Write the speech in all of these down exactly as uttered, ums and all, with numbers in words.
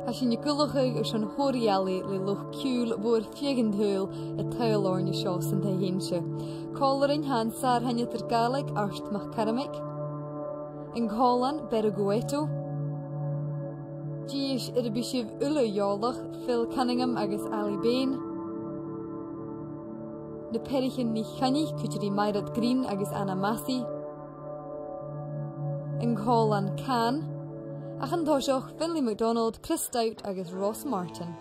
Tha sinn a' cuideachadh airson thòrr ealaidh le luchd-ciùil mhòr-fhiadh an t-saoghail a' tadhal oirnn an seo san taigh-seinnse. Còmhla rinn tha an sàr-sheinneadair Gàidhlig Art MacCarmaig, an còmhlan Bear a' Ghuaito, dithis air am bi sibh uile eòlach, Phil Cunningham agus Ali Bain, na peathraichean NicCoinnich, cuide ri Mairead Green agus Anna Massey, an còmhlan Can, ach an toiseach, Finlay MacDonald, Chris Stout agus Ross Martin.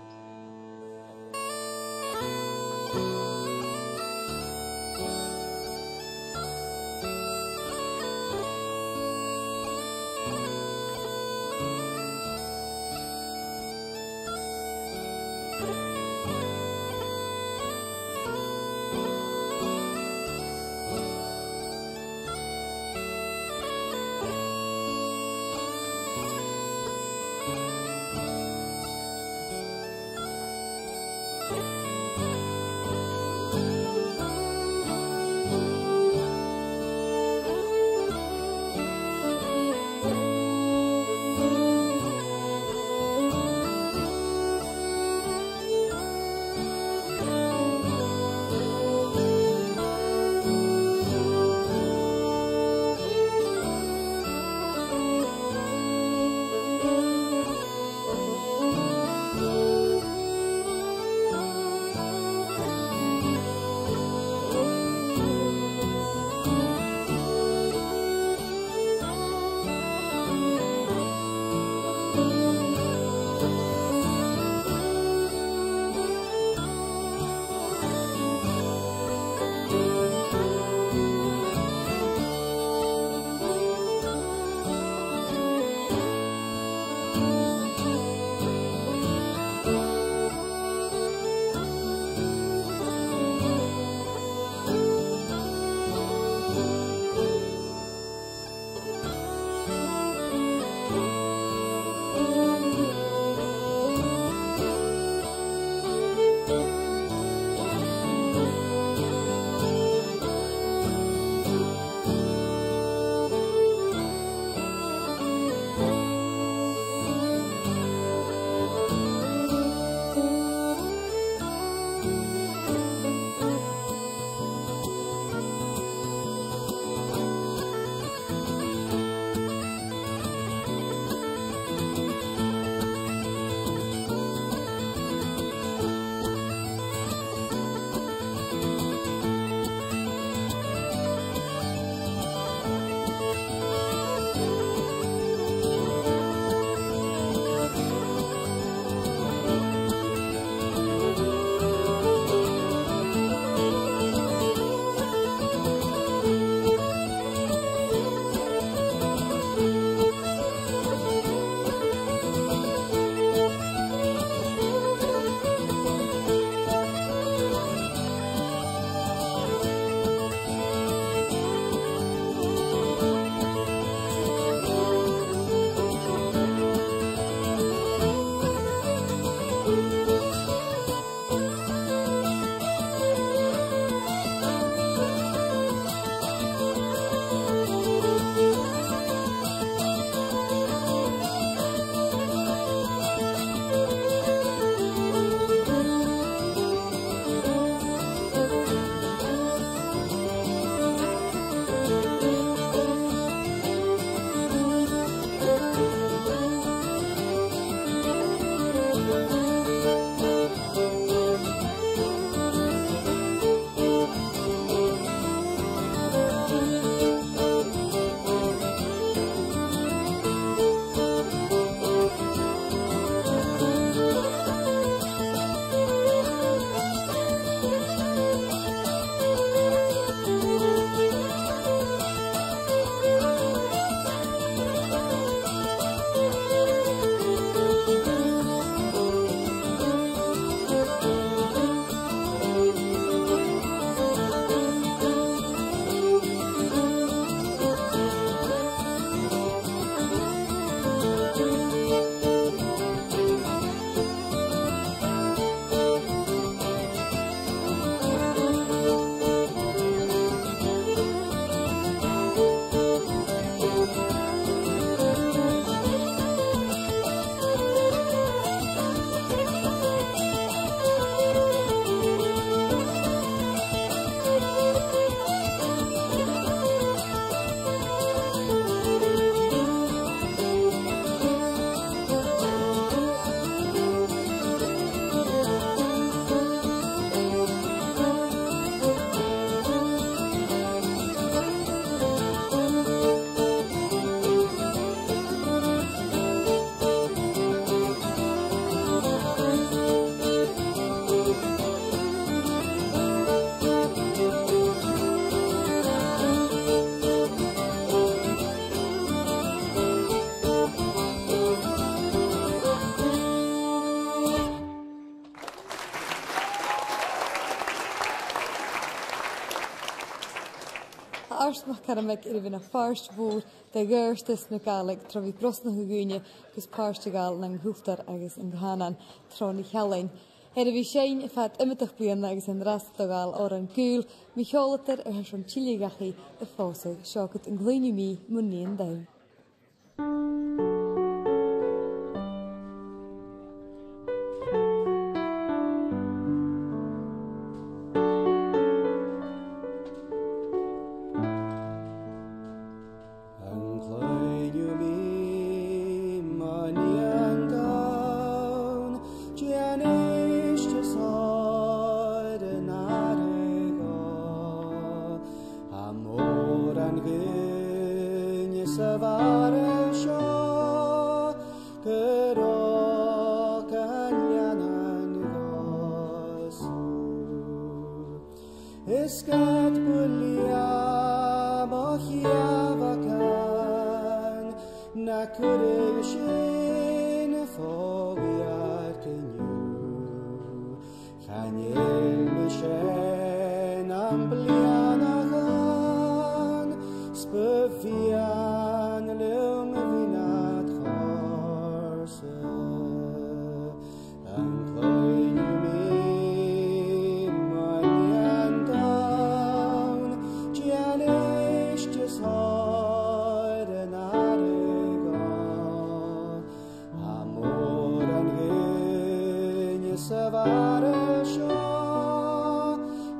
Mac Cairbheanaich air a bhith na phàirt mhòr de dh'Fheirstean na Gàidhlig tro bhith a' brosnachadh dhaoine gus pàirt a ghabhail nan cultar agus an cànan tron a' chòmhlan. Air a bhith seinn fad iomadach bliadhna agus an-dràsta a' gabhail òrain gaoil mu sheòladair airson tilleadh dhachaigh a phòsadh, seo agad An Cluinn Thu Mi mun Nighean Donn. An cluinn thu mi, mo nighean donn, dèan èisteachd air an aire dhomh. Tha mòran dhaoine sa bhaile seo gun robh gan leannan dhomhsa. Is ged bu leum mo cheudan na cuireadh sinn fo bhearg an-diugh, chan eil mise nam bliadhnaichean, 's bu mhiann leam a bhith nad chòrsa. An cluinn thu mi, mo nighean donn, dèan èisteachd air an aire dhomh. Tha mòran dhaoine sa bhaile seo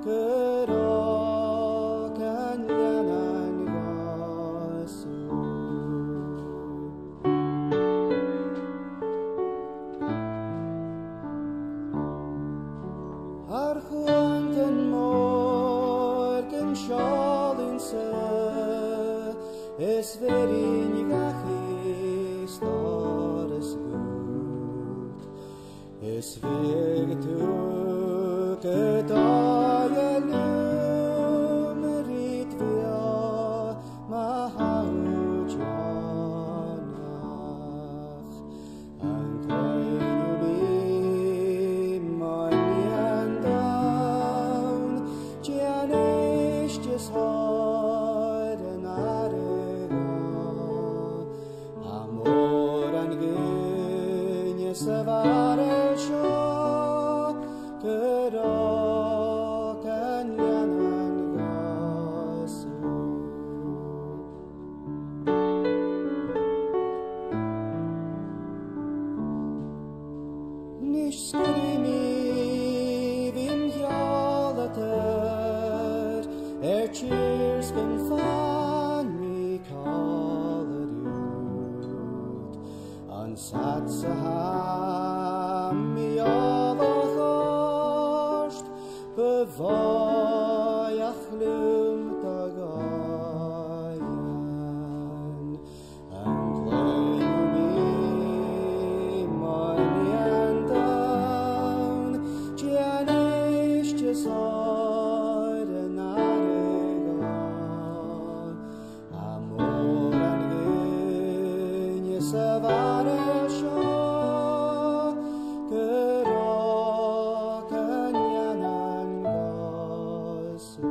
gun robh gan leannan dhomhsa. Ar chuantan mòr gun seòladh-sa, is bheirinn dhachaigh stòras dhut. Is bheir thu gu dòigheil leam ri do bheò ma tha thu deònach. An cluinn thu mi, mo nighean donn, dèan èisteachd air an aire dhomh. Tha mòran dhaoine sa bhaile seo gun robh gan leannan dhomhsa. Nis sguiribh mi bhith an ceòladair air tìr 's gun fan mi còmhla riut. An fhad 's a tha mi eòlach ort, bu bhòidheach leam do dhòighean. An cluinn thu mi, mo nighean donn, dèan èisteachd air an aire dhomh. Tha mòran dhaoine sa bhaile seo gun robh gan leannan dhomhsa.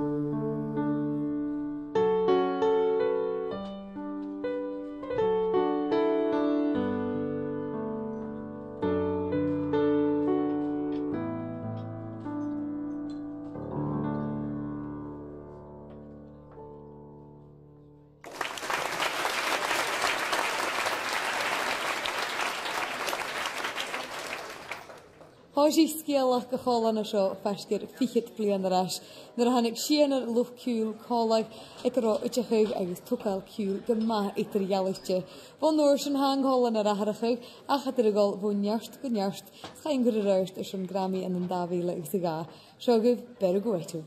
Thòisich sgeulachd a' chòmhlain seo faisg air fichead bliadhna air ais, nuair a thàinig sianar luchd-ciùil còmhla aig an robh oideachadh agus togail ciùil gu math eadar-dhealaichte. Bhon uair sin tha an còmhlan air atharrachadh, ach eadar a dhol bho neart gu neart, 's chaidh an cur air adhart airson Grammy ann an dà mhìle agus a dhà. Seo agaibh Beir a' Ghoitinn.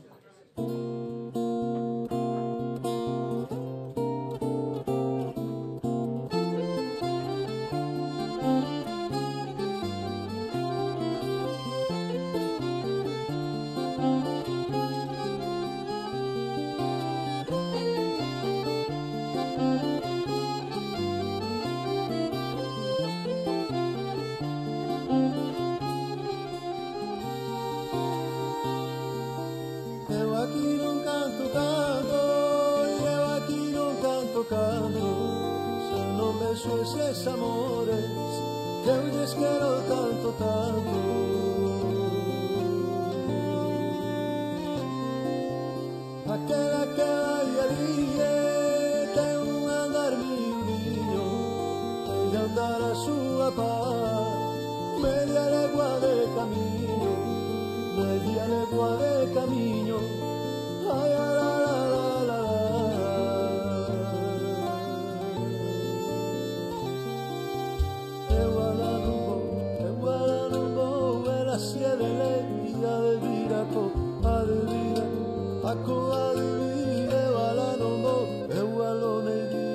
Quiero tanto, tanto. Aquela que vai ali é, tem um andar miudinho, tem de andar a sua pá. Media legua de caminho, media legua de caminho. Ai, a la, la, la, la, la. Eu a la non vou, eu a la non vou, ela se de lei, a de vira co, a de vira, a co a de vira, eu a la non vou, eu a lo me di.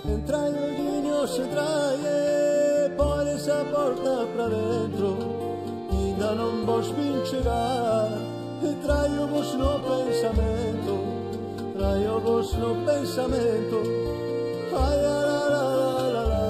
Entraille, guiños, entraille, por esa porta pra dentro, ainda non vos vin chegar. Entraille vos no pensamento, entraille vos no pensamento. Ai, a la, la, la, la, la.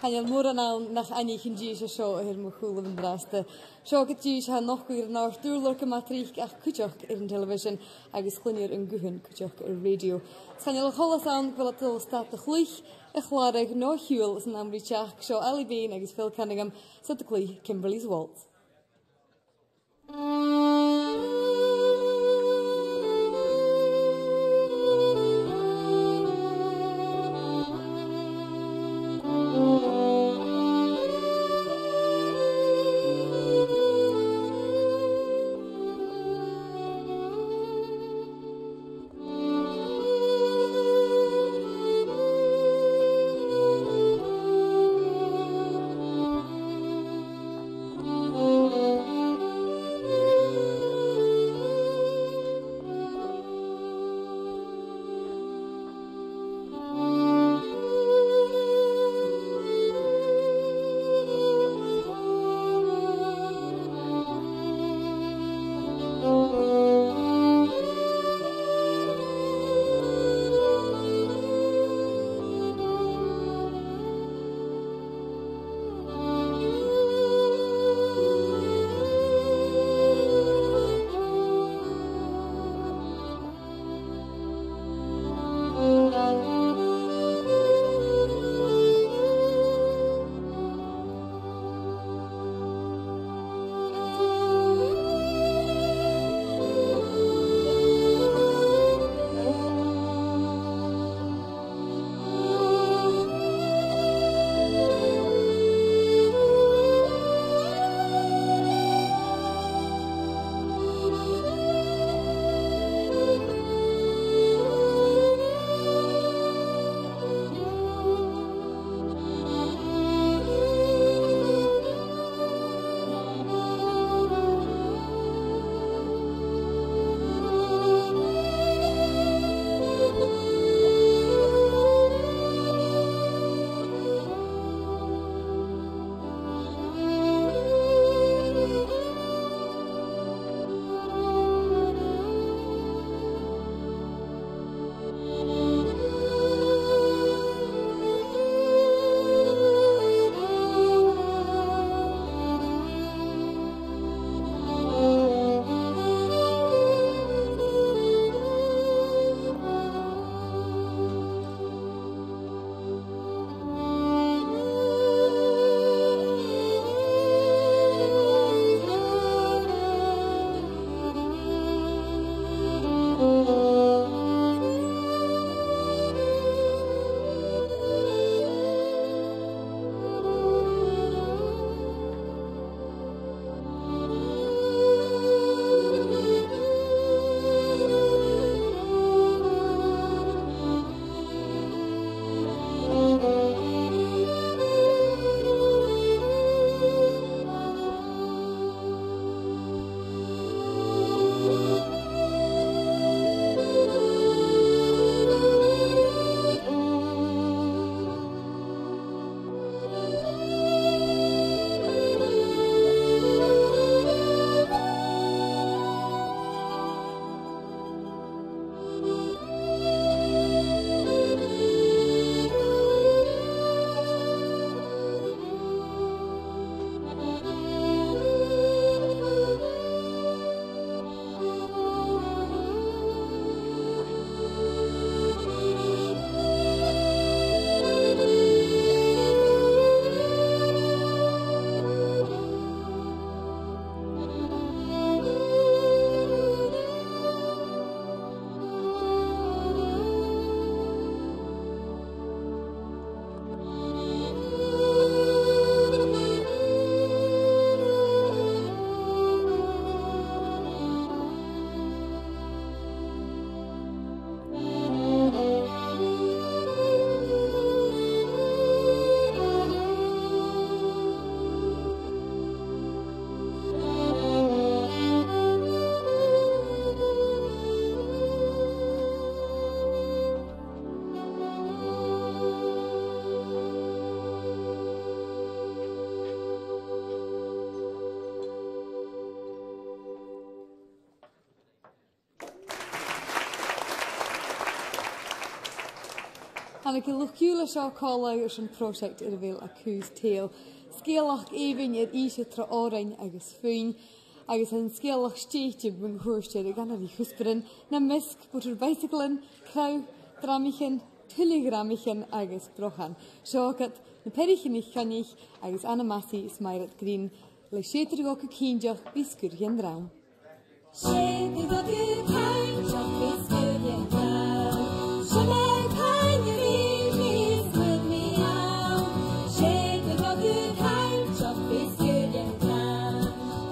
Chan eil mòran ann nach aithnicheadh sibh seo air mo chùlaibh an-dràsta. Seo gu dìreach a' nochdadh air an àrd-ùrlar gu math tric ach cuideachd air an telebhisean agus cluinnear an guth ann cuideachd air rèidio. Is chan eil a h-uile duine ann gu bheil iad a' dol a stad a chluich, a chlàradh no a shiubhal san àm ri teachd. Seo Ali Bain agus Phil Cunningham 's iad a' cluich Kimberly's Waltz. Thàinig an luchd-ciùil seo còmhla airson pròiseact air a bheil A Cùis Tèile. Sgeulachd èibhinn air innse tro òrain agus fuinn, agus an sgeulachd stèidhichte bhon chùirt air a' gheamhradh cuspairean, nam measg motor-bhaidhsagalan, crodh, dramaichean, tuilleadh dramaichean agus brochan. Seo agad Na Peathraichean a' Choinnich agus Anna Massey is Mairead Green le 'S e do bheatha cinnteach, bidh sgur dhen dream. 'S e do bheatha cinnteach, bidh sgur dhen dream. 'S e mo choinneamh a bhith, bidh sgur dhen dream. 'S e do bheatha cinnteach, bidh sgur dhen dream.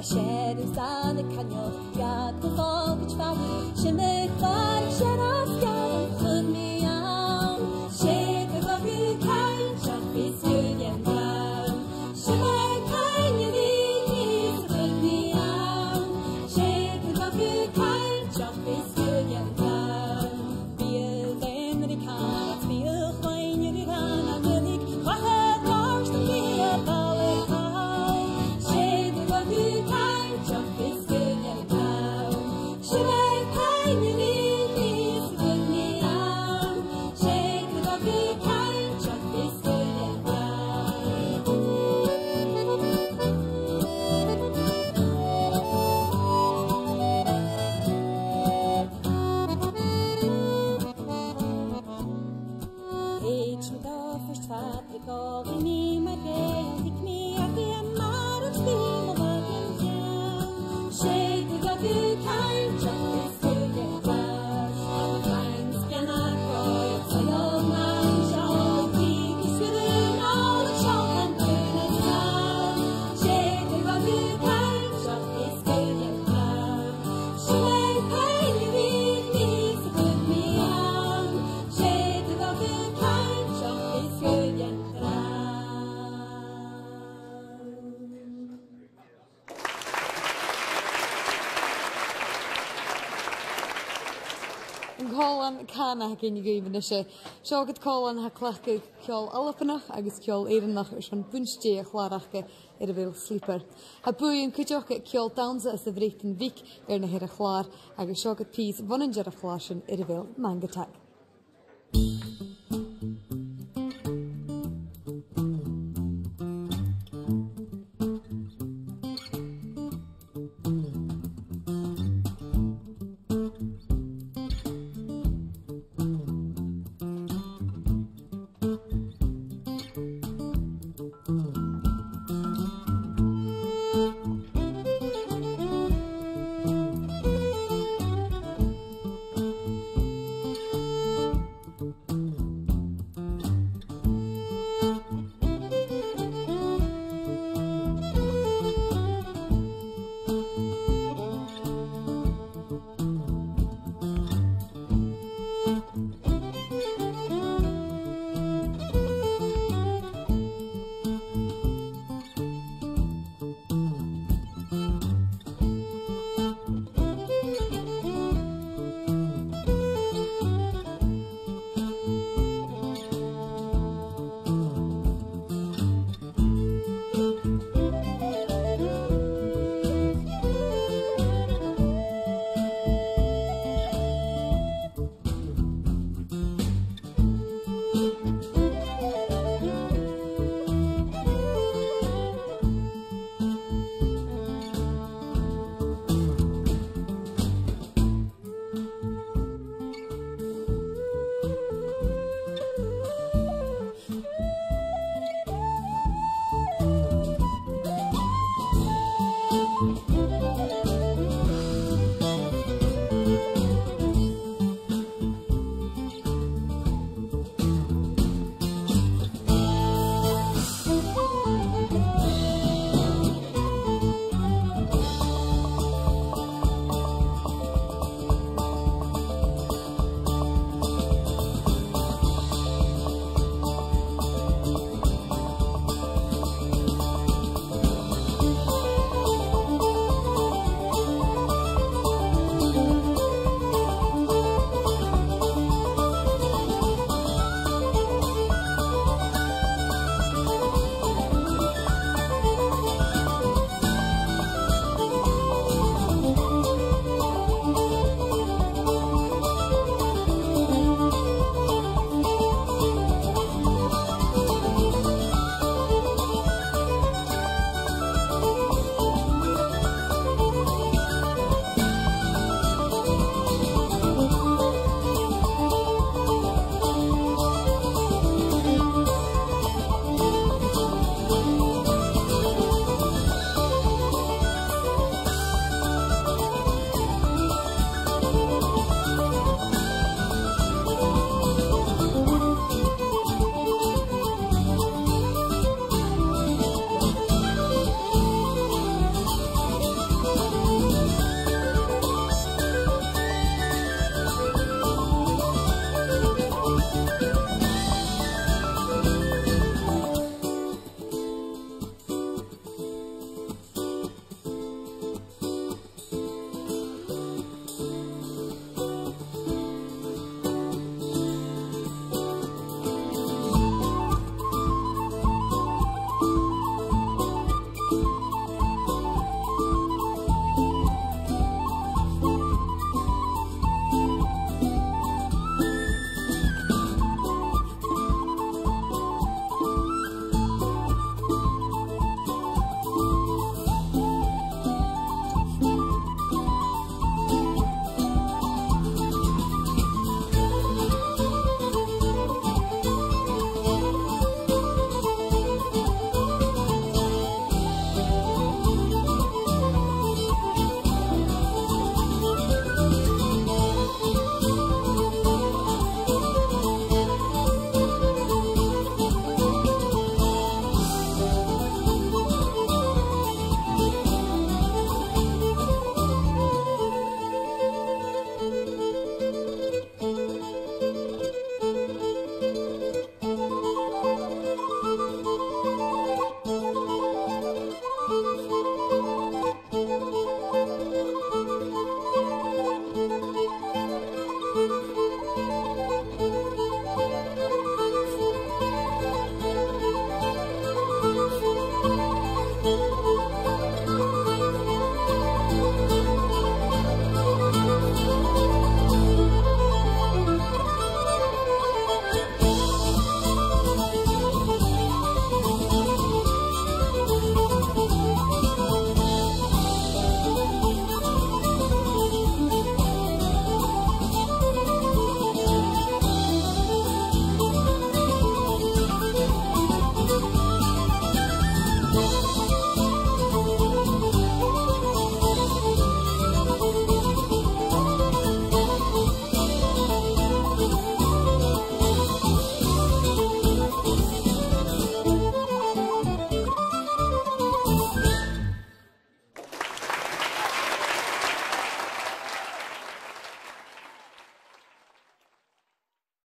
'S e do bheatha cinnteach, ged a bheil thu fada, 's e mo chàirdeas a th' ann, sgur dhen dream. 'S e do bheatha cinnteach, bidh sgur dhen dream. 'S e mo choinneamh a bhith, bidh sgur dhen dream. 'S e do bheatha cinnteach, bidh sgur dhen dream. Bidh an t-seann rìgh cànain, bidh a' chloinn ri ràdh na milleadh, clach air bòrd, bidh a' bhalla call. 'S e do bheatha cinnteach, bidh sgur dhen dream. 'S e mo choinneamh a bhith, bidh sgur dhen dream. 'S e do bheatha cinnteach, bidh sgur dhen dream. Thèid mi do phuirt fada ri gabhail mi mar gheall, thig mi a dh'iarraidh mar as bith mo mhac an ceann. 'S e do bheatha cinnteach, bidh sgur dhen dream. Am a chainnt gana gòir, so yo man seo, thig is gur an òl seo an dùn a thràth. 'S e do bheatha cinnteach, bidh sgur dhen dream. 'S e mo choinneamh a bhith, bidh sgur dhen dream. 'S e do bheatha cinnteach, bidh sgur dhen dream. An còmhlan cànain a th' againn dhuibh a-nis. Seo agad còmhlan a tha a' cleachdadh ceòl Albannach agus ceòl Èireannach airson bun-stèidh a' chlàr aca air a bheil Sleeper. Tha buidheann cuideachd aig Ceòl Dannsa às a' Bhreatainn Bhig air na h-air a' chlàr, agus seo agad pìos bhon an dearbh chlàr sin air a bheil Mang Attack.